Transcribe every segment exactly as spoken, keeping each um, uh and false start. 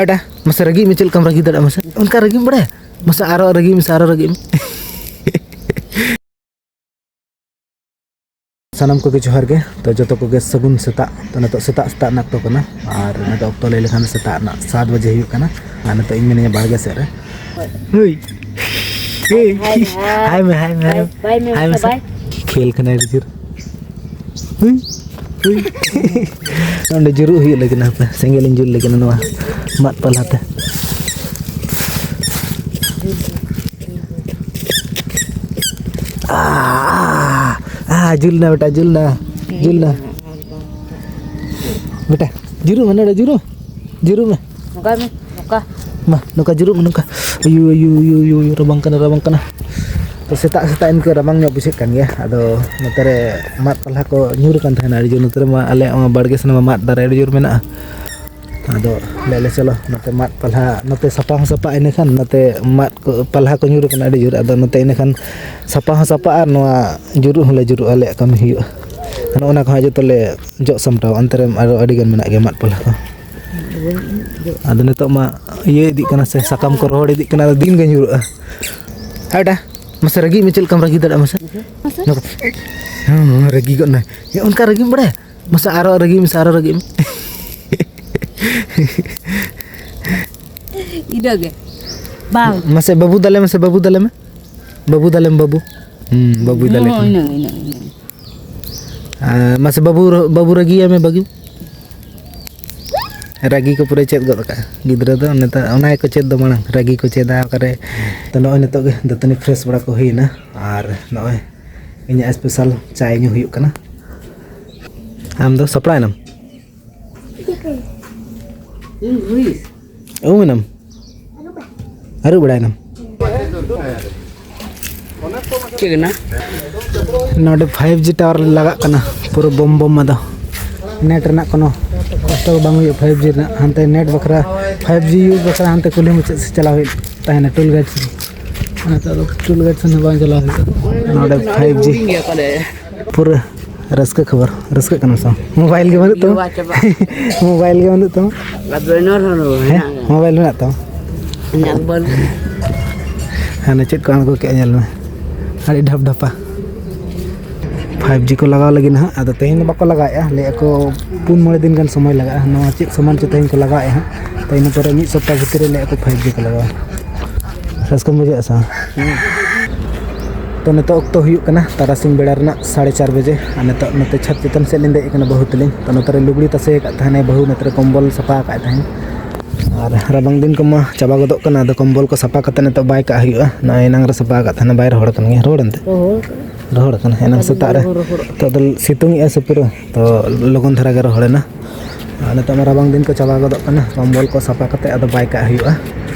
ᱟᱰᱟ, ᱢᱟᱥᱮ ᱨᱟᱹᱜᱤᱜ ᱢᱮ, ᱪᱮᱫ ᱞᱮᱠᱟᱢ ᱨᱟᱹᱜᱤ ᱫᱟᱲᱮᱭᱟᱜᱼᱟ ᱢᱟᱥᱮ? ᱚᱱᱠᱟ ᱨᱟᱹᱜᱤᱢ ᱵᱟᱲᱟᱭᱟ? ᱢᱟᱥᱮ ᱟᱨᱚ ᱨᱟᱹᱜᱤᱜ ᱢᱮᱥᱮ, ᱟᱨᱚ ᱨᱟᱹᱜᱤᱜ ᱢᱮ᱾ ᱥᱟᱱᱟᱢ ᱠᱚᱜᱮ ᱡᱚᱦᱟᱨ ᱜᱮ᱾ ᱛᱚ, ᱡᱚᱛᱚ ᱠᱚᱜᱮ ᱥᱟᱹᱜᱩᱱ ᱥᱮᱛᱟᱜ᱾ ᱛᱚ, ᱱᱤᱛᱚᱜ ᱥᱮᱛᱟᱜ ᱥᱮᱛᱟᱜ ᱨᱮᱱᱟᱜ ᱚᱠᱛᱚ ᱠᱟᱱᱟ, ᱟᱨ ᱱᱤᱛᱚᱜ ᱚᱠᱛᱚ ᱞᱟᱹᱭ ᱞᱮᱠᱷᱟᱱ ᱥᱮᱛᱟᱜ ᱨᱮᱱᱟᱜ ᱥᱟᱛ ᱵᱟᱡᱮ ᱦᱩᱭᱩᱜ ᱠᱟᱱᱟ, ᱟᱨ ᱱᱤᱛᱚᱜ ᱤᱧ ᱢᱤᱱᱟᱹᱧᱟ ᱵᱟᱲᱜᱮ ᱥᱮᱫ ᱨᱮ᱾ ᱦᱳᱭ᱾ ᱦᱳᱭ᱾ ᱦᱟᱭ ᱢᱮ, ᱦᱟᱭ ᱢᱮ, ᱦᱟᱭ ᱢᱮ᱾ ᱵᱟᱭ ᱢᱮ, ᱦᱟᱭ ᱢᱮ ᱥᱮ᱾ ᱵᱟᱭ᱾ ᱠᱷᱮᱞ ᱠᱟᱱᱟᱭ ᱟᱹᱰᱤ ᱡᱳᱨ᱾ ᱦᱩᱭ, ᱦᱩᱭ᱾ ᱱᱚᱸᱰᱮ ᱡᱩᱨᱩᱜ ᱦᱩᱭᱩᱜ ᱞᱟᱹᱜᱤᱫ, ᱦᱟᱯᱮ, ᱥᱮᱸᱜᱮᱞ ᱤᱧ ᱡᱩᱞ ᱞᱟᱹᱜᱤᱫ ᱱᱚᱣᱟ ᱢᱟᱫ ᱯᱟᱞᱦᱟ ᱛᱮ᱾ ᱟ, ᱟ, ᱟ, ᱡᱩᱞ ᱱᱟ ᱵᱮᱴᱟ, ᱡᱩᱞ ᱱᱟ, ᱡᱩᱞ ᱱᱟ᱾ ᱵᱮᱴᱟ, ᱡᱩᱨᱩᱜ ᱢᱮ, ᱱᱚᱸᱰᱮ ᱡᱩᱨᱩᱜ, ᱡᱩᱨᱩᱜ ᱢᱮ᱾ ᱱᱚᱝᱠᱟ ᱢᱮ, ᱱᱚᱝᱠᱟ᱾ ᱢᱟ, ᱱᱚᱝᱠᱟ ᱡᱩᱨᱩᱜ ᱢᱮ, ᱱᱚᱝᱠᱟ᱾ ᱟᱭᱩ, ᱟᱭᱩ, ᱟᱭᱩ, ᱟᱭᱩ, ᱟᱭᱩ, ᱨᱟᱵᱟᱝ ᱠᱟᱱᱟ, ᱨᱟᱵᱟᱝ ᱠᱟᱱᱟ᱾ ᱛᱚ, ᱥᱮᱛᱟᱜ ᱥᱮᱛᱟᱜ ᱤᱱᱠᱟᱹ ᱨᱟᱵᱟᱝ ᱧᱚᱜ ᱵᱩᱡᱷᱟᱹᱜ ᱠᱟᱱ ᱜᱮᱭᱟ᱾ ᱟᱫᱚ ᱱᱚᱛᱮ ᱨᱮ ᱢᱟᱫ ᱯᱟᱞᱦᱟ ᱠᱚ ᱧᱩᱨ ᱟᱠᱟᱱ ᱛᱟᱦᱮᱱᱟ ᱟᱹᱰᱤ ᱡᱳᱨ᱾ ᱱᱚᱛᱮ ᱨᱮᱢᱟ ᱟᱞᱮᱭᱟᱜ ᱢᱟ ᱵᱟᱲᱜᱮ ᱥᱮᱱ ᱢᱟ ᱢᱟᱫ ᱫᱟᱨᱮ ᱟᱹᱰᱤ ᱡᱳᱨ ᱢᱮᱱᱟᱜᱼᱟ᱾ ᱟᱫᱚ ᱞᱟᱹᱭ ᱟᱞᱮ, "ᱪᱚᱞᱚ, ᱱᱚᱛᱮ ᱢᱟᱫ ᱯᱟᱞᱦᱟ, ᱱᱚᱛᱮ ᱥᱟᱯᱷᱟ ᱦᱚᱸ ᱥᱟᱯᱷᱟᱜᱼᱟ, ᱤᱱᱟᱹᱠᱷᱟᱱ ᱱᱚᱛᱮ ᱢᱟᱫ ᱠᱚ, ᱯᱟᱞᱦᱟ ᱠᱚ ᱧᱩᱨ ᱟᱠᱟᱱᱟ ᱟᱹᱰᱤ ᱡᱳᱨ, ᱟᱫᱚ ᱱᱚᱛᱮ ᱤᱱᱟᱹᱠᱷᱟᱱ ᱥᱟᱯᱷᱟ ᱦᱚᱸ ᱥᱟᱯᱷᱟᱜᱼᱟ ᱟᱨ ᱱᱚᱣᱟ ᱡᱩᱨᱩᱜ ᱦᱚᱸᱞᱮ ᱡᱩᱨᱩᱜᱼᱟ, ᱟᱞᱮᱭᱟᱜ ᱠᱟᱹᱢᱤ ᱦᱩᱭᱩᱜᱼᱟ᱾" ᱱᱚᱜᱼᱚ ᱱᱟ ᱠᱚᱦᱚᱸ ᱡᱚᱛᱚ ᱞᱮ ᱡᱚᱜ ᱥᱟᱢᱴᱟᱣᱟ᱾ ᱚᱱᱛᱮ ᱨᱮ ᱟᱨᱚ ᱟᱹᱰᱤ ᱜᱟᱱ ᱢᱮᱱᱟᱜ ᱜᱮᱭᱟ ᱢᱟᱫ ᱯᱟᱞᱦᱟ ᱠᱚ᱾ ᱟᱫᱚ ᱱᱤᱛᱚᱜ ᱢᱟ ᱤᱭᱟᱹ ᱤᱫᱤᱜ ᱠᱟᱱᱟ ᱥᱮ, ᱥᱟᱠᱟᱢ ᱠᱚ ᱨᱚᱦᱚᱲ ᱤᱫᱤᱜ ᱠᱟᱱᱟ, ᱟᱫᱚ ᱫᱤᱱ ᱜᱮ ᱧᱩᱨᱩᱜᱼᱟ᱾ ᱦᱟᱴᱟ, ᱢᱟᱥᱮ ᱨᱟᱹᱜᱤ ᱢᱮ, ᱪᱮᱫ ᱞᱮᱠᱟᱢ ᱨᱟᱹᱜᱤ ᱫᱟᱲᱮᱭᱟᱜᱼᱟ ᱢᱟᱥᱮ? ᱢᱟᱥᱮ? ᱱᱚᱝᱠᱟ, ᱦᱮᱸ, ᱨᱟᱹᱜᱤ ᱜᱚᱫ ᱱᱟᱭ᱾ ᱮ, ᱚᱱᱠᱟ ᱨᱟᱹᱜᱤᱢ ᱵᱟᱲᱟᱭᱟ? ᱢᱟᱥᱮ ᱟᱨᱚ ᱨᱟᱹᱜᱤ ᱢᱮᱥᱮ, ᱟᱨᱚ ᱨᱟᱹᱜᱤ ᱢᱮ᱾ ᱤᱱᱟᱹᱜᱮ᱾ ᱵᱟᱝ᱾ ᱢᱟᱥᱮ ᱵᱟᱹᱵᱩ ᱫᱟᱞᱮ ᱢᱮᱥᱮ, ᱵᱟᱹᱵᱩ ᱫᱟᱞᱮ ᱢᱮ᱾ ᱵᱟᱹᱵᱩ ᱫᱟᱞᱮᱢ, ᱵᱟᱹᱵᱩ᱾ ᱦᱩᱸ, ᱵᱟᱹᱵᱩᱭ ᱫᱟᱞᱮ ᱦᱚᱸ, ᱠᱟᱱᱟ᱾ ᱤᱱᱟᱹᱜᱮ, ᱤᱱᱟᱹᱜᱮ, ᱤᱱᱟᱹᱜᱮ᱾ ᱟᱨ ᱢᱟᱥᱮ ᱵᱟᱹᱵᱩ, ᱵᱟᱹᱵᱩ ᱨᱟᱹᱜᱤᱭᱟᱭ ᱢᱮ, ᱵᱟᱹᱜᱤ᱾ ᱨᱟᱹᱜᱤ ᱠᱚ ᱯᱩᱨᱟᱹ ᱪᱮᱫ ᱜᱚᱫ ᱠᱟᱜᱼᱟ ᱜᱤᱫᱽᱨᱟᱹ ᱫᱚ᱾ ᱱᱮᱛᱟᱨ ᱚᱱᱟ ᱜᱮᱠᱚ ᱪᱮᱫ ᱫᱚ ᱢᱟᱲᱟᱝ, ᱨᱟᱹᱜᱤ ᱠᱚ ᱪᱮᱫᱟ ᱚᱠᱟᱨᱮ᱾ ᱛᱚ, ᱱᱚᱜᱼᱚᱭ ᱱᱤᱛᱚᱜ ᱜᱮ ᱫᱟᱹᱛᱟᱹᱱᱤ ᱯᱷᱨᱮᱥ ᱵᱟᱲᱟ ᱠᱚ ᱦᱩᱭᱱᱟ, ᱟᱨ ᱱᱚᱜᱼᱚᱭ ᱤᱧᱟᱹᱜ ᱥᱯᱮᱥᱟᱞ ᱪᱟᱭ ᱧᱩ ᱦᱩᱭᱩᱜ ᱠᱟᱱᱟ᱾ ᱟᱢ ᱫᱚ ᱥᱟᱯᱲᱟᱣ ᱮᱱᱟᱢ? ᱩᱢ ᱮᱱᱟᱢ? ᱟᱹᱨᱩᱵ ᱵᱟᱲᱟᱭᱮᱱᱟᱢ? ᱪᱮᱫ ᱠᱟᱱᱟ? ᱱᱚᱰᱮ ᱯᱷᱟᱭᱤᱵᱷ ᱡᱤ ᱴᱟᱣᱟᱨ ᱞᱟᱜᱟᱜ ᱠᱟᱱᱟ, ᱯᱩᱨᱟᱹ ᱵᱚᱢ ᱵᱚᱢ᱾ ᱟᱫᱚ ᱱᱮᱴ ᱨᱮᱱᱟᱜ ᱠᱳᱱᱳ ᱠᱚᱥᱴᱚ ᱵᱟᱝ ᱦᱩᱭᱩᱜᱼᱟ᱾ ᱯᱷᱟᱭᱤᱵᱷ ᱡᱤ ᱨᱮᱱᱟᱜ ᱦᱟᱱᱛᱮ ᱱᱮᱴ ᱵᱟᱠᱷᱨᱟ, ᱯᱷᱟᱭᱤᱵᱷ ᱡᱤ ᱤᱭᱩᱡᱽ ᱵᱟᱠᱷᱨᱟ ᱦᱟᱱᱛᱮ ᱠᱩᱞᱦᱤ ᱢᱩᱪᱟᱹᱫ ᱥᱮᱫ ᱪᱟᱞᱟᱣ ᱦᱩᱭᱩᱜ ᱛᱟᱦᱮᱱᱟ, ᱴᱳᱞ ᱜᱮᱴ ᱥᱮᱫ᱾ ᱚᱱᱟᱛᱮ ᱟᱫᱚ ᱴᱳᱞ ᱜᱮᱴ ᱥᱮᱫ ᱦᱚᱸ ᱵᱟᱝ ᱪᱟᱞᱟᱣ ᱦᱩᱭᱩᱜᱼᱟ᱾ ᱱᱚᱰᱮ ᱯᱷᱟᱭᱤᱵᱷ ᱡᱤ ᱯᱩᱨᱟᱹ ᱨᱟᱹᱥᱠᱟᱹ ᱠᱷᱚᱵᱚᱨ, ᱨᱟᱹᱥᱠᱟᱹᱜ ᱠᱟᱱᱟᱢ ᱥᱮ ᱵᱟᱝ? ᱢᱳᱵᱟᱭᱤᱞ ᱜᱮ ᱵᱟᱹᱱᱩᱜ ᱛᱟᱢᱟ᱾ ᱤᱭᱟᱹ ᱪᱟᱵᱟ᱾ ᱢᱳᱵᱟᱭᱤᱞ ᱜᱮ ᱵᱟᱹᱱᱩᱜ ᱛᱟᱢᱟ᱾ ᱟᱫᱚ ᱱᱚᱣᱟ ᱦᱚᱸ ᱦᱮᱸ, ᱢᱮᱱᱟᱜᱼᱟ᱾ ᱢᱳᱵᱟᱭᱤᱞ ᱢᱮᱱᱟᱜ ᱛᱟᱢᱟ᱾ ᱤᱧᱟᱹᱜ ᱵᱟᱹᱱᱩᱜ᱾ ᱦᱟᱱᱮ ᱪᱮᱫ ᱠᱚ ᱟᱬᱜᱚ ᱠᱮᱜᱼᱟ, ᱧᱮᱞ ᱢᱮ, ᱟᱹᱰᱤ ᱰᱷᱟᱯ ᱰᱷᱟᱯᱟ᱾ ᱯᱷᱟᱭᱤᱵᱽ ᱡᱤ ᱠᱚ ᱞᱟᱜᱟᱣ ᱞᱟᱹᱜᱤᱫ ᱱᱟᱦᱟᱜ, ᱟᱫᱚ ᱛᱮᱦᱮᱧ ᱫᱚ ᱵᱟᱠᱚ ᱞᱟᱜᱟᱣᱮᱜᱼᱟ, ᱞᱟᱹᱭᱮᱫᱼᱟ ᱠᱚ ᱯᱩᱱ ᱢᱚᱬᱮ ᱫᱤᱱ ᱜᱟᱱ ᱥᱚᱢᱚᱭ ᱞᱟᱜᱟᱜᱼᱟ᱾ ᱱᱚᱣᱟ ᱪᱮᱫ ᱥᱟᱢᱟᱱ ᱪᱚ ᱛᱮᱦᱮᱧ ᱠᱚ ᱞᱟᱜᱟᱣᱮᱜᱼᱟ ᱦᱟᱸᱜ, ᱛᱚ ᱤᱱᱟᱹ ᱯᱚᱨᱮ ᱢᱤᱫ ᱥᱚᱯᱛᱟᱦ ᱵᱷᱤᱛᱤᱨ ᱨᱮ ᱞᱟᱹᱭᱮᱫᱼᱟ ᱠᱚ ᱯᱷᱟᱭᱤᱵᱽ ᱡᱤ ᱠᱚ ᱞᱟᱜᱟᱣᱟ᱾ ᱨᱟᱹᱥᱠᱟᱹᱢ ᱵᱩᱡᱷᱟᱹᱣᱮᱫᱼᱟ ᱥᱮ ᱵᱟᱝ? ᱛᱚ ᱱᱤᱛᱚᱜ ᱚᱠᱛᱚ ᱦᱩᱭᱩᱜ ᱠᱟᱱᱟ ᱛᱟᱨᱟᱥᱤᱧ ᱵᱮᱲᱟ ᱨᱮᱱᱟᱜ ᱥᱟᱲᱮ ᱪᱟᱨ ᱵᱟᱡᱮ, ᱟᱨ ᱱᱤᱛᱚᱜ ᱱᱚᱛᱮ ᱪᱷᱟᱛ ᱪᱮᱛᱟᱱ ᱥᱮᱫ ᱞᱤᱧ ᱫᱮᱡ ᱟᱠᱟᱱᱟ ᱵᱟᱹᱦᱩ ᱛᱟᱹᱞᱤᱧ᱾ ᱛᱚ ᱱᱚᱛᱮ ᱨᱮ ᱞᱩᱜᱽᱲᱤ ᱛᱟᱥᱮ ᱟᱠᱟᱫ ᱛᱟᱦᱮᱱᱟᱭ ᱵᱟᱹᱦᱩ, ᱱᱚᱛᱮ ᱨᱮ ᱠᱚᱢᱵᱚᱞ ᱥᱟᱯᱷᱟ ᱟᱠᱟᱫ ᱛᱟᱦᱮᱱ᱾ ᱟᱨ ᱨᱟᱵᱟᱝ ᱫᱤᱱ ᱠᱚᱢᱟ ᱪᱟᱵᱟ ᱜᱚᱫᱚᱜ ᱠᱟᱱᱟ, ᱟᱫᱚ ᱠᱚᱢᱵᱚᱞ ᱠᱚ ᱥᱟᱯᱷᱟ ᱠᱟᱛᱮ ᱱᱤᱛᱚᱜ ᱵᱟᱭ ᱠᱟᱜ ᱦᱩᱭᱩᱜᱼᱟ᱾ ᱱᱚᱜᱼᱚᱭ ᱮᱱᱟᱝ ᱨᱮ ᱥᱟᱯᱷᱟ ᱟᱠᱟᱫ ᱛᱟᱦᱮᱱᱟ, ᱵᱟᱭ ᱨᱚᱦᱚᱲ ᱠᱟᱱ ᱜᱮᱭᱟ, ᱨᱚᱦᱚᱲ ᱮᱱᱛᱮ? ᱨᱚᱦᱚᱲ ᱠᱟᱱᱟ᱾ ᱨᱚᱦᱚᱲ ᱠᱟᱱᱟ, ᱮᱱᱟᱝ ᱥᱮᱛᱟᱜ ᱨᱮ᱾ ᱞᱚᱜᱚᱱ ᱨᱚᱦᱚᱲᱚᱜᱼᱟ᱾ ᱱᱤᱛᱚᱜ ᱫᱚ ᱥᱤᱛᱩᱝ ᱮᱜᱼᱟ ᱥᱮ ᱯᱩᱨᱟᱹ, ᱛᱚ ᱞᱚᱜᱚᱱ ᱫᱷᱟᱨᱟ ᱜᱮ ᱨᱚᱦᱚᱲ ᱮᱱᱟ᱾ ᱟᱨ ᱱᱤᱛᱚᱜ ᱢᱟ ᱨᱟᱵᱟᱝ ᱫᱤᱱ ᱠᱚ ᱪᱟᱵᱟ ᱜᱚᱫᱚᱜ ᱠᱟᱱᱟ, ᱠᱚᱢᱵᱚᱞ ᱠᱚ ᱥᱟᱯᱷᱟ ᱠᱟᱛᱮ ᱟᱫᱚ ᱵᱟᱭ ᱠᱟᱜ ᱦᱩᱭᱩᱜᱼᱟ᱾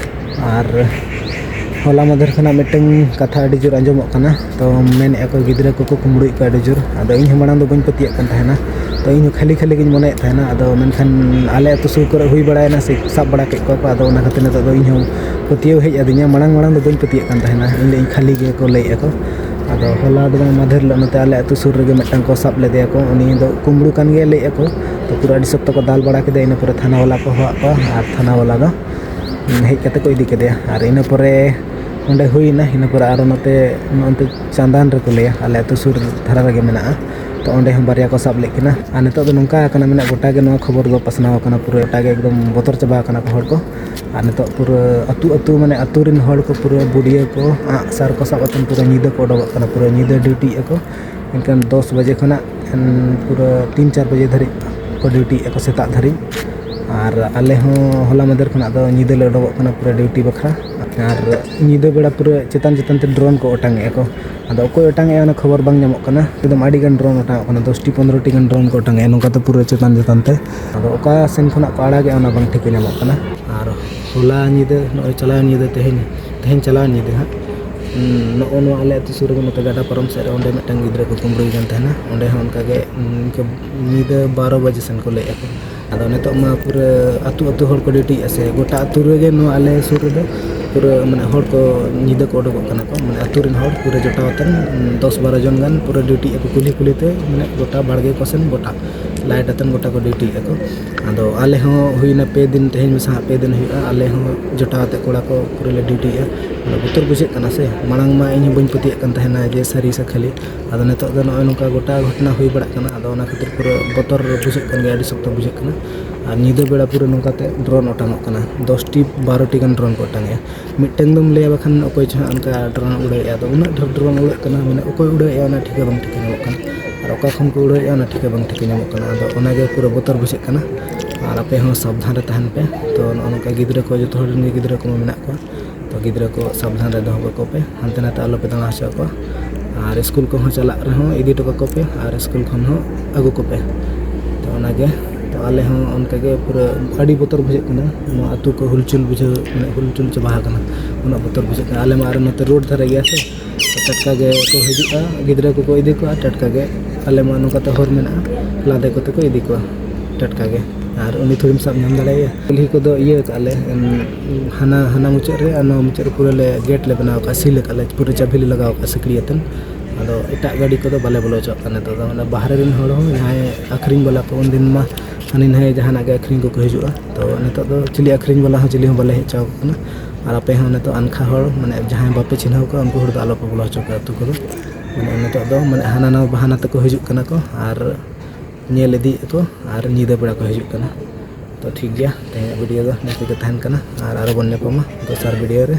ᱟᱨ ᱦᱚᱞᱟ ᱢᱟᱫᱷᱮᱨ ᱠᱷᱚᱱᱟᱜ ᱢᱤᱫᱴᱟᱝ ᱠᱟᱛᱷᱟ ᱟᱹᱰᱤ ᱡᱳᱨ ᱟᱸᱡᱚᱢᱚᱜ ᱠᱟᱱᱟ, ᱛᱚ ᱢᱮᱱᱮᱫᱼᱟ ᱠᱚ ᱜᱤᱫᱽᱨᱟᱹ ᱠᱚᱠᱚ ᱠᱩᱢᱵᱽᱲᱩᱭᱮᱫ ᱠᱚᱣᱟ ᱟᱹᱰᱤ ᱡᱳᱨ᱾ ᱟᱫᱚ ᱤᱧ ᱦᱚᱸ ᱢᱟᱲᱟᱝ ᱫᱚ ᱵᱟᱹᱧ ᱯᱟᱹᱛᱭᱟᱹᱜ ᱠᱟᱱ ᱛᱟᱦᱮᱱᱟ, ᱛᱚ ᱤᱧ ᱦᱚᱸ ᱠᱷᱟᱹᱞᱤ ᱠᱷᱟᱹᱞᱤ ᱜᱤᱧ ᱢᱚᱱᱮᱭᱮᱫ ᱛᱟᱦᱮᱱᱟ᱾ ᱟᱫᱚ ᱢᱮᱱᱠᱷᱟᱱ ᱟᱞᱮ ᱟᱹᱛᱩ ᱥᱩᱨ ᱠᱚᱨᱮ ᱦᱩᱭ ᱵᱟᱲᱟᱭᱮᱱᱟ ᱥᱮ ᱥᱟᱵ ᱵᱟᱲᱟ ᱠᱮᱫ ᱠᱚᱣᱟ ᱠᱚ, ᱟᱫᱚ ᱚᱱᱟ ᱠᱷᱟᱹᱛᱤᱨ ᱱᱤᱛᱚᱜ ᱫᱚ ᱤᱧ ᱦᱚᱸ ᱯᱟᱹᱛᱭᱟᱹᱣ ᱦᱮᱡ ᱟᱹᱫᱤᱧᱟ᱾ ᱢᱟᱲᱟᱝ ᱢᱟᱲᱟᱝ ᱫᱚ ᱵᱟᱹᱧ ᱯᱟᱹᱛᱭᱟᱹᱜ ᱠᱟᱱ ᱛᱟᱦᱮᱱᱟ, ᱤᱧ ᱞᱟᱹᱭᱟᱹᱧ ᱠᱷᱟᱹᱞᱤ ᱜᱮᱭᱟ ᱠᱚ ᱞᱟᱹᱭᱮᱫᱼᱟ ᱠᱚ᱾ ᱟᱫᱚ ᱦᱚᱞᱟ ᱫᱚ ᱵᱟᱝ ᱢᱟᱫᱷᱮᱨ ᱦᱤᱞᱳᱜ ᱱᱚᱛᱮ ᱟᱞᱮ ᱟᱹᱛᱩ ᱥᱩᱨ ᱨᱮᱜᱮ ᱢᱤᱫᱴᱟᱝ ᱠᱚ ᱥᱟᱵ ᱞᱮᱫᱮᱭᱟ ᱠᱚ, ᱩᱱᱤ ᱫᱚ ᱠᱩᱢᱵᱽᱲᱩ ᱠᱟᱱ ᱜᱮᱭᱟ ᱞᱟᱹᱭᱮᱫᱼᱟ ᱠᱚ᱾ ᱛᱚ ᱯᱩᱨᱟᱹ ᱟᱹᱰᱤ ᱥᱚᱠᱛᱚ ᱠᱚ ᱫᱟᱞ ᱵᱟᱲᱟ ᱠᱮᱫᱟ, ᱤᱱᱟᱹ ᱯᱚᱨᱮ ᱛᱷᱟᱱᱟ ᱵᱟᱞᱟ ᱠᱚ ᱦᱚᱦᱚᱣᱟᱫ ᱠᱚᱣᱟ ᱟᱨ ᱛᱷᱟᱱᱟ ᱵᱟᱞᱟ ᱫᱚ ᱦᱮᱡ ᱠᱟᱛᱮ ᱠᱚ ᱤᱫᱤ ᱠᱮᱫᱮᱭᱟ᱾ ᱟᱨ ᱤᱱᱟᱹ ᱯᱚᱨᱮ ᱚᱸᱰᱮ ᱦᱩᱭᱱᱟ, ᱤᱱᱟᱹ ᱯᱚᱨᱮ ᱟᱨᱚ ᱱᱚᱛᱮ, ᱱᱚᱱᱛᱮ ᱪᱟᱸᱫᱟᱱ ᱨᱮᱠᱚ ᱞᱟᱹᱭᱟ, ᱟᱞᱮ ᱟᱹᱛᱩ ᱥᱩᱨ ᱫᱷᱟᱨᱟ ᱨᱮᱜᱮ ᱢᱮᱱᱟᱜᱼᱟ᱾ ᱛᱚ ᱚᱸᱰᱮ ᱦᱚᱸ ᱵᱟᱨᱭᱟ ᱠᱚ ᱥᱟᱵ ᱞᱮᱫ ᱠᱤᱱᱟ᱾ ᱟᱨ ᱱᱤᱛᱚᱜ ᱫᱚ ᱱᱚᱝᱠᱟ ᱟᱠᱟᱱᱟ, ᱢᱟᱱᱮ ᱜᱚᱴᱟ ᱜᱮ ᱱᱚᱣᱟ ᱠᱷᱚᱵᱚᱨ ᱫᱚ ᱯᱟᱥᱱᱟᱣ ᱟᱠᱟᱱᱟ, ᱯᱩᱨᱟᱹ ᱜᱚᱴᱟ ᱜᱮ ᱮᱠᱫᱚᱢ ᱵᱚᱛᱚᱨ ᱪᱟᱵᱟ ᱟᱠᱟᱱᱟ ᱠᱚ ᱦᱚᱲ ᱠᱚ᱾ ᱟᱨ ᱱᱤᱛᱚᱜ ᱯᱩᱨᱟᱹ ᱟᱹᱛᱩ ᱟᱹᱛᱩ, ᱢᱟᱱᱮ ᱟᱹᱛᱩ ᱨᱮᱱ ᱦᱚᱲ ᱠᱚ ᱯᱩᱨᱟᱹ ᱵᱩᱰᱤᱭᱟᱹ ᱠᱚ ᱟᱸᱜ ᱥᱟᱨ ᱠᱚ ᱥᱟᱵ ᱠᱟᱛᱮ ᱯᱩᱨᱟᱹ ᱧᱤᱫᱟᱹ ᱠᱚ ᱚᱰᱚᱠᱚᱜ ᱠᱟᱱᱟ, ᱯᱩᱨᱟᱹ ᱧᱤᱫᱟᱹ ᱰᱤᱭᱩᱴᱤᱭᱮᱫᱼᱟ ᱠᱚ᱾ ᱢᱮᱱᱠᱷᱟᱱ ᱫᱚᱥ ᱵᱟᱡᱮ ᱠᱷᱚᱱᱟᱜ ᱮᱱ ᱯᱩᱨᱟᱹ ᱛᱤᱱ ᱪᱟᱨ ᱵᱟᱡᱮ ᱫᱷᱟᱹᱨᱤᱡ ᱠᱚ ᱰᱤᱭᱩᱴᱤᱭᱮᱫᱼᱟ ᱠᱚ ᱥᱮᱛᱟᱜ ᱫᱷᱟᱹᱨᱤᱡ᱾ ᱟᱨ ᱟᱞᱮ ᱦᱚᱸ ᱦᱚᱞᱟ ᱢᱟᱫᱷᱮᱨ ᱠᱷᱚᱱᱟᱜ ᱫᱚ ᱧᱤᱫᱟᱹ ᱞᱮ ᱚᱰᱚᱠᱚᱜ ᱠᱟᱱᱟ ᱯᱩᱨᱟᱹ ᱰᱤᱭᱩᱴᱤ ᱵᱟᱠᱷᱨᱟ᱾ ᱟᱨ ᱧᱤᱫᱟᱹ ᱵᱮᱲᱟ ᱯᱩᱨᱟᱹ ᱪᱮᱛᱟᱱ ᱪᱮᱛᱟᱱ ᱛᱮ ᱰᱨᱳᱱ ᱠᱚ ᱚᱴᱟᱝ ᱮᱫᱼᱟ ᱠᱚ᱾ ᱟᱫᱚ ᱚᱠᱚᱭ ᱚᱴᱟᱝ ᱮᱫᱼᱟ ᱚᱱᱟ ᱠᱷᱚᱵᱚᱨ ᱵᱟᱝ ᱧᱟᱢᱚᱜ ᱠᱟᱱᱟ᱾ ᱮᱠᱫᱚᱢ ᱟᱹᱰᱤ ᱜᱟᱱ ᱰᱨᱳᱱ ᱚᱴᱟᱝᱚᱜ ᱠᱟᱱᱟ, ᱫᱚᱥ ᱴᱤ ᱯᱚᱱᱨᱚ ᱴᱤ ᱜᱟᱱ ᱰᱨᱳᱱ ᱠᱚ ᱚᱴᱟᱝ ᱮᱫᱼᱟ ᱱᱚᱝᱠᱟ ᱛᱮ ᱯᱩᱨᱟᱹ ᱪᱮᱛᱟᱱ ᱪᱮᱛᱟᱱ ᱛᱮ᱾ ᱟᱫᱚ ᱚᱠᱟ ᱥᱮᱱ ᱠᱷᱚᱱᱟᱜ ᱠᱚ ᱟᱲᱟᱜᱮᱫᱼᱟ ᱚᱱᱟ ᱵᱟᱝ ᱴᱷᱤᱠᱟᱹ ᱧᱟᱢᱚᱜ ᱠᱟᱱᱟ᱾ ᱟᱨ ᱦᱚᱞᱟ ᱧᱤᱫᱟᱹ, ᱱᱚᱜᱼᱚᱭ ᱪᱟᱞᱟᱣ ᱧᱤᱫᱟᱹ, ᱛᱮᱦᱮᱧ, ᱛᱮᱦᱮᱧ ᱪᱟᱞᱟᱣ ᱧᱤᱫᱟᱹ ᱦᱟᱸᱜ, ᱩᱸ, ᱱᱚᱜᱼᱚ ᱱᱚᱣᱟ ᱟᱞᱮ ᱟᱹᱛᱩ ᱥᱩᱨ ᱨᱮᱜᱮ ᱱᱚᱛᱮ ᱜᱟᱰᱟ ᱯᱟᱨᱚᱢ ᱥᱮᱫ ᱨᱮ ᱚᱸᱰᱮ ᱢᱤᱫᱴᱟᱝ ᱜᱤᱫᱽᱨᱟᱹ ᱠᱚ ᱠᱩᱢᱵᱽᱲᱩᱭᱮ ᱠᱟᱱ ᱛᱟᱦᱮᱱᱟ᱾ ᱚᱸᱰᱮ ᱦᱚᱸ ᱚᱱᱠᱟ ᱜᱮ, ᱩᱸ, ᱤᱱᱠᱟᱹ ᱧᱤᱫᱟᱹ ᱵᱟᱨᱚ ᱵᱟᱡᱮ ᱥᱮᱱ ᱠᱚ ᱞᱟᱹᱭᱮᱫᱼᱟ ᱠᱚ᱾ ᱟᱫᱚ ᱱᱤᱛᱚᱜ ᱢᱟ ᱯᱩᱨᱟᱹ ᱟᱹᱛᱩ ᱟᱹᱛᱩ ᱦᱚᱲ ᱠᱚ ᱰᱤᱭᱩᱴᱤᱭᱮᱫᱼᱟ ᱥᱮ, ᱜᱚᱴᱟ ᱟᱹᱛᱩ ᱨᱮᱜᱮ ᱱᱚᱣᱟ ᱟᱞᱮ ᱥᱩᱨ ᱨᱮᱫᱚ ᱯᱩᱨᱟᱹ ᱢᱟᱱᱮ ᱦᱚᱲ ᱠᱚ ᱧᱤᱫᱟᱹ ᱠᱚ ᱚᱰᱚᱠᱚᱜ ᱠᱟᱱᱟ ᱠᱚ, ᱢᱟᱱᱮ ᱟᱹᱛᱩ ᱨᱮᱱ ᱦᱚᱲ ᱯᱩᱨᱟᱹ ᱡᱚᱴᱟᱣ ᱟᱛᱮᱱ ᱫᱚᱥ ᱵᱟᱨᱚ ᱡᱚᱱ ᱜᱟᱱ ᱯᱩᱨᱟᱹ ᱰᱤᱭᱩᱴᱤᱭᱮᱫᱼᱟ ᱠᱚ, ᱠᱩᱞᱦᱤ ᱠᱩᱞᱦᱤ ᱛᱮ ᱢᱟᱱᱮ ᱜᱚᱴᱟ ᱵᱟᱲᱜᱮ ᱠᱚ ᱥᱮᱱ ᱜᱚᱴᱟ ᱞᱟᱭᱤᱴ ᱟᱛᱮᱱ ᱜᱚᱴᱟ ᱠᱚ ᱰᱤᱭᱩᱴᱤᱭᱮᱫᱼᱟ ᱠᱚ᱾ ᱟᱫᱚ ᱟᱞᱮ ᱦᱚᱸ ᱦᱩᱭᱱᱟ ᱯᱮ ᱫᱤᱱ, ᱛᱮᱦᱮᱧ ᱢᱮᱥᱟ ᱦᱟᱸᱜ ᱯᱮ ᱫᱤᱱ ᱦᱩᱭᱩᱜᱼᱟ, ᱟᱞᱮ ᱦᱚᱸ ᱡᱚᱴᱟᱣ ᱟᱛᱮ ᱠᱚᱲᱟ ᱠᱚ ᱯᱩᱨᱟᱹ ᱞᱮ ᱰᱤᱭᱩᱴᱤᱭᱮᱫᱼᱟ᱾ ᱟᱫᱚ ᱵᱚᱛᱚᱨ ᱵᱩᱡᱷᱟᱹᱜ ᱠᱟᱱᱟ ᱥᱮ, ᱢᱟᱲᱟᱝ ᱢᱟ ᱤᱧ ᱦᱚᱸ ᱵᱟᱹᱧ ᱯᱟᱹᱛᱭᱟᱹᱜ ᱠᱟᱱ ᱛᱟᱦᱮᱱᱟ ᱡᱮ ᱥᱟᱹᱨᱤ ᱥᱮ ᱠᱷᱟᱹᱞᱤ᱾ ᱟᱫᱚ ᱱᱤᱛᱚᱜ ᱫᱚ ᱱᱚᱜᱼᱚᱭ ᱱᱚᱝᱠᱟ ᱜᱚᱴᱟ ᱜᱷᱚᱴᱚᱱᱟ ᱦᱩᱭ ᱵᱟᱲᱟᱜ ᱠᱟᱱᱟ, ᱟᱫᱚ ᱚᱱᱟ ᱠᱷᱟᱹᱛᱤᱨ ᱯᱩᱨᱟᱹ ᱵᱚᱛᱚᱨ ᱵᱩᱡᱷᱟᱹᱜ ᱠᱟᱱ ᱜᱮᱭᱟ, ᱟᱹᱰᱤ ᱥᱚᱠᱛᱚ ᱵᱩᱡᱷᱟᱹᱜ ᱠᱟᱱᱟ᱾ ᱟᱨ ᱧᱤᱫᱟᱹ ᱵᱮᱲᱟ ᱯᱩᱨᱟᱹ ᱱᱚᱝᱠᱟᱛᱮ ᱰᱨᱳᱱ ᱚᱴᱟᱝᱚᱜ ᱠᱟᱱᱟ, ᱫᱚᱥ ᱴᱤ ᱵᱟᱨᱚ ᱴᱤ ᱜᱟᱱ ᱰᱨᱳᱱ ᱠᱚ ᱚᱴᱟᱝᱮᱜᱼᱟ᱾ ᱢᱤᱫᱴᱟᱝ ᱫᱚᱢ ᱞᱟᱹᱭᱟ ᱵᱟᱠᱷᱟᱱ ᱚᱠᱚᱭ ᱪᱚ ᱦᱟᱸᱜ ᱚᱱᱠᱟ ᱰᱨᱳᱱ ᱩᱲᱟᱹᱣᱮᱜᱼᱟ, ᱟᱫᱚ ᱩᱱᱟᱹᱜ ᱰᱷᱮᱨ ᱰᱨᱳᱱ ᱩᱲᱟᱹᱜ ᱠᱟᱱᱟ, ᱢᱟᱱᱮ ᱚᱠᱚᱭ ᱩᱲᱟᱹᱣᱮᱜᱼᱟ ᱚᱱᱟ ᱴᱷᱤᱠᱟᱹ ᱵᱟᱝ ᱴᱷᱤᱠᱟᱹ ᱧᱟᱢᱚᱜ ᱠᱟᱱᱟ, ᱟᱨ ᱚᱠᱟ ᱠᱷᱚᱱ ᱠᱚ ᱩᱲᱟᱹᱣᱮᱜᱼᱟ ᱚᱱᱟ ᱴᱷᱤᱠᱟᱹ ᱵᱟᱝ ᱴᱷᱤᱠᱟᱹ ᱧᱟᱢᱚᱜ ᱠᱟᱱᱟ᱾ ᱟᱫᱚ ᱚᱱᱟᱜᱮ ᱯᱩᱨᱟᱹ ᱵᱚᱛᱚᱨ ᱵᱩᱡᱷᱟᱹᱜ ᱠᱟᱱᱟ᱾ ᱟᱨ ᱟᱯᱮ ᱦᱚᱸ ᱥᱟᱵᱫᱷᱟᱱ ᱨᱮ ᱛᱟᱦᱮᱱ ᱯᱮ᱾ ᱛᱚ ᱱᱚᱜᱼᱚ ᱱᱚᱝᱠᱟ ᱜᱤᱫᱽᱨᱟᱹ ᱠᱚ, ᱡᱚᱛᱚ ᱦᱚᱲ ᱨᱮᱱ ᱜᱮ ᱜᱤᱫᱽᱨᱟᱹ ᱠᱚᱢᱟ ᱢᱮᱱᱟᱜ ᱠᱚᱣᱟ, ᱛᱚ ᱜᱤᱫᱽᱨᱟᱹ ᱠᱚ ᱥᱟᱵᱫᱷᱟᱱ ᱨᱮ ᱫᱚᱦᱚ ᱠᱟᱠᱚ ᱯᱮ, ᱦᱟᱱᱛᱮ ᱱᱟᱛᱮ ᱟᱞᱚ ᱯᱮ ᱫᱟᱬᱟ ᱦᱚᱪᱚ ᱟᱠᱚᱣᱟ᱾ ᱟᱨ ᱥᱠᱩᱞ ᱠᱚᱦᱚᱸ ᱪᱟᱞᱟᱜ ᱨᱮᱦᱚᱸ ᱤᱫᱤ ᱦᱚᱴᱚ ᱠᱟᱠᱚ ᱯᱮ, ᱟᱨ ᱥᱠᱩᱞ ᱠᱷᱚᱱ ᱦᱚᱸ ᱟᱹᱜᱩ ᱠᱚᱯᱮ᱾ ᱛᱚ ᱚᱱᱟᱜᱮ, ᱛᱚ ᱟᱞᱮ ᱦᱚᱸ ᱚᱱᱠᱟᱜᱮ ᱯᱩᱨᱟᱹ ᱟᱹᱰᱤ ᱵᱚᱛᱚᱨ ᱵᱩᱡᱷᱟᱹᱜ ᱠᱟᱱᱟ, ᱱᱚᱣᱟ ᱟᱹᱛᱩ ᱠᱚ ᱦᱩᱞᱪᱩᱞ ᱵᱩᱡᱷᱟᱹᱣ, ᱢᱟᱱᱮ ᱦᱩᱞᱪᱩᱞ ᱪᱟᱵᱟ ᱟᱠᱟᱱᱟ, ᱩᱱᱟᱹᱜ ᱵᱚᱛᱚᱨ ᱵᱩᱡᱷᱟᱹᱜ ᱠᱟᱱᱟ᱾ ᱟᱞᱮ ᱢᱟ ᱟᱨ ᱱᱚᱛᱮ ᱨᱳᱰ ᱫᱷᱟᱨᱮ ᱜᱮᱭᱟ ᱥᱮ, ᱴᱟᱴᱠᱟ ᱜᱮ ᱠᱚ ᱦᱤᱡᱩᱜᱼᱟ, ᱜᱤᱫᱽᱨᱟᱹ ᱠᱚᱠᱚ ᱤᱫᱤ ᱠᱚᱣᱟ ᱴᱟᱴᱠᱟ ᱜᱮ᱾ ᱟᱞᱮ ᱢᱟ ᱱᱚᱝᱠᱟᱛᱮ ᱦᱚᱨ ᱢᱮᱱᱟᱜᱼᱟ, ᱞᱟᱫᱮ ᱠᱚᱛᱮ ᱠᱚ ᱤᱫᱤ ᱠᱚᱣᱟ ᱴᱟᱴᱠᱟ ᱜᱮ᱾ ᱟᱨ ᱩᱱᱤ ᱛᱷᱚᱲᱤᱢ ᱥᱟᱵ ᱧᱟᱢ ᱫᱟᱲᱮᱭᱟᱭᱟ᱾ ᱠᱩᱞᱦᱤ ᱠᱚᱫᱚ ᱤᱭᱟᱹ ᱠᱟᱜᱼᱟ ᱞᱮ, ᱮᱢ, ᱦᱟᱱᱟ, ᱦᱟᱱᱟ ᱢᱩᱪᱟᱹᱫ ᱨᱮ ᱟᱨ ᱱᱚᱣᱟ ᱢᱩᱪᱟᱹᱫ ᱨᱮ ᱯᱩᱨᱟᱹ ᱞᱮ ᱜᱮᱴ ᱞᱮ ᱵᱮᱱᱟᱣ ᱠᱟᱜᱼᱟ, ᱥᱤᱞ ᱠᱟᱜᱼᱟ ᱞᱮ, ᱯᱩᱨᱟᱹ ᱪᱟᱹᱵᱷᱤ ᱞᱮ ᱞᱟᱜᱟᱣ ᱠᱟᱜᱼᱟ ᱥᱤᱠᱲᱤ ᱟᱛᱮᱱ᱾ ᱟᱫᱚ ᱮᱴᱟᱜ ᱜᱟᱹᱰᱤ ᱠᱚᱫᱚ ᱵᱟᱞᱮ ᱵᱚᱞᱚ ᱦᱚᱪᱚᱣᱟᱜ ᱠᱟᱱᱟ ᱱᱤᱛᱚᱜ ᱫᱚ᱾ ᱚᱱᱟ ᱵᱟᱦᱨᱮ ᱨᱮᱱ ᱦᱚᱲ ᱦᱚᱸ ᱡᱟᱦᱟᱸᱭ ᱟᱹᱠᱷᱨᱤᱧ ᱵᱟᱞᱟ ᱠᱚ, ᱩᱱᱫᱤᱱ ᱢᱟ ᱦᱟᱹᱱᱤ ᱱᱟᱹᱭ ᱡᱟᱦᱟᱱᱟᱜ ᱜᱮ ᱟᱹᱠᱷᱨᱤᱧ ᱠᱚᱠᱚ ᱦᱤᱡᱩᱜᱼᱟ᱾ ᱛᱚ ᱱᱤᱛᱚᱜ ᱫᱚ ᱪᱤᱞᱤ ᱟᱹᱠᱷᱨᱤᱧ ᱵᱟᱞᱟ ᱦᱚᱸ ᱪᱤᱞᱤ ᱦᱚᱸ ᱵᱟᱞᱮ ᱦᱮᱡ ᱦᱚᱪᱚ ᱟᱠᱚ ᱠᱟᱱᱟ᱾ ᱟᱨ ᱟᱯᱮ ᱦᱚᱸ ᱱᱤᱛᱚᱜ ᱟᱱᱠᱷᱟ ᱦᱚᱲ, ᱢᱟᱱᱮ ᱡᱟᱦᱟᱸᱭ ᱵᱟᱯᱮ ᱪᱤᱱᱦᱟᱹᱣ ᱠᱚᱣᱟ, ᱩᱱᱠᱩ ᱦᱚᱲ ᱫᱚ ᱟᱞᱚᱯᱮ ᱵᱚᱞᱚ ᱦᱚᱪᱚ ᱠᱚᱣᱟ ᱟᱹᱛᱩ ᱠᱚᱫᱚ᱾ ᱢᱟᱱᱮ ᱱᱤᱛᱚᱜ ᱫᱚ ᱢᱟᱱᱮ ᱦᱟᱱᱟ ᱱᱟᱣᱟ ᱵᱟᱦᱟᱱᱟ ᱛᱮᱠᱚ ᱦᱤᱡᱩᱜ ᱠᱟᱱᱟ ᱠᱚ ᱟᱨ ᱧᱮᱞ ᱤᱫᱤᱭᱮᱫ ᱠᱚ, ᱟᱨ ᱧᱤᱫᱟᱹ ᱵᱮᱲᱟ ᱠᱚ ᱦᱤᱡᱩᱜ ᱠᱟᱱᱟ᱾ ᱛᱚ ᱴᱷᱤᱠ ᱜᱮᱭᱟ, ᱛᱮᱦᱮᱧᱟᱜ ᱵᱷᱤᱰᱤᱭᱳ ᱫᱚ ᱱᱤᱝᱠᱟᱹ ᱜᱮ ᱛᱟᱦᱮᱱ ᱠᱟᱱᱟ, ᱟᱨ ᱟᱨᱚ ᱵᱚᱱ ᱧᱟᱯᱟᱢᱟ ᱫᱚᱥᱟᱨ ᱵᱷᱤᱰᱤᱭᱳ ᱨᱮ᱾